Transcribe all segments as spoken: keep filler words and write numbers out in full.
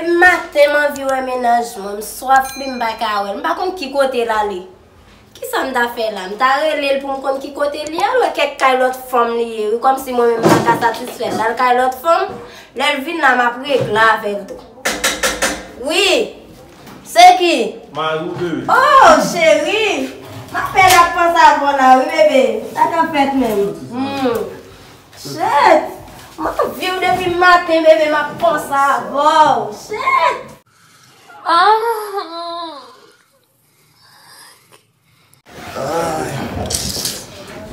Maten m anvi wè mennaj mwen, m swaf li, m pa ka wè l. M pa konn ki kote l ale. Kisa m ta fè la? M ta rele l pou m konn ki kote li al, wè kèk kay lòt fanm li ye, wi, kòmsi mwen menm m pa ka satisfè l. L al kay lòt fanm, lè l vin la, m ap regle avè l tou. Wi, se ki? Mari w, bebe. Oh, cheri, m ap fè l ap panse avè w la, wi, bebe. Sa k ap fèt menm? Hmm. Shit! M anvi w depi maten, bebe, m ap panse avè w. Shit! Ah!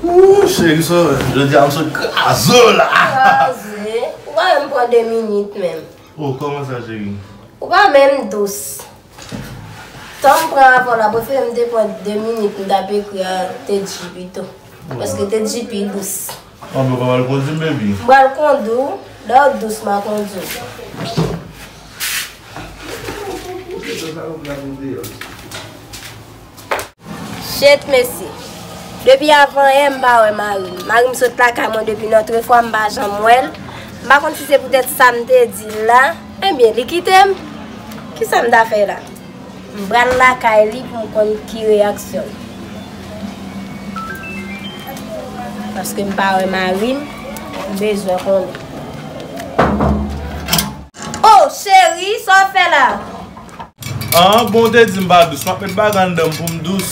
Ooh, cheri, sa, jodi a m sot kraze w la. Kraze? Ou pa menm pran de minit menm. Oh, kòman sa, cheri? Ou pa menm dous. Tan m pran avè w la, prefere m te pran de minit, m t ap ekri a T J pito. Paske T J pi dous. Anben, w pa pral kondi m, baby? M pral kondi w, lè w dous, m a kondi w. Shit, mesye. Depi avan yè, m pa wè mari m. Mari m sot lakay mwen depi nòtrefwa, m pa janm wè l. M pa konn si se poutèt sa m te di l la. Ebyen, li kite m. Kisa m ta fè la? M pral lakay li pou m konn ki reyaksyon l. Paske m pa wè mari m, m bezwen konnen. Oh, cheri, sa w fè la? Ah, bon, w te di m pa dous. M ap met bagay anndan m pou m dous.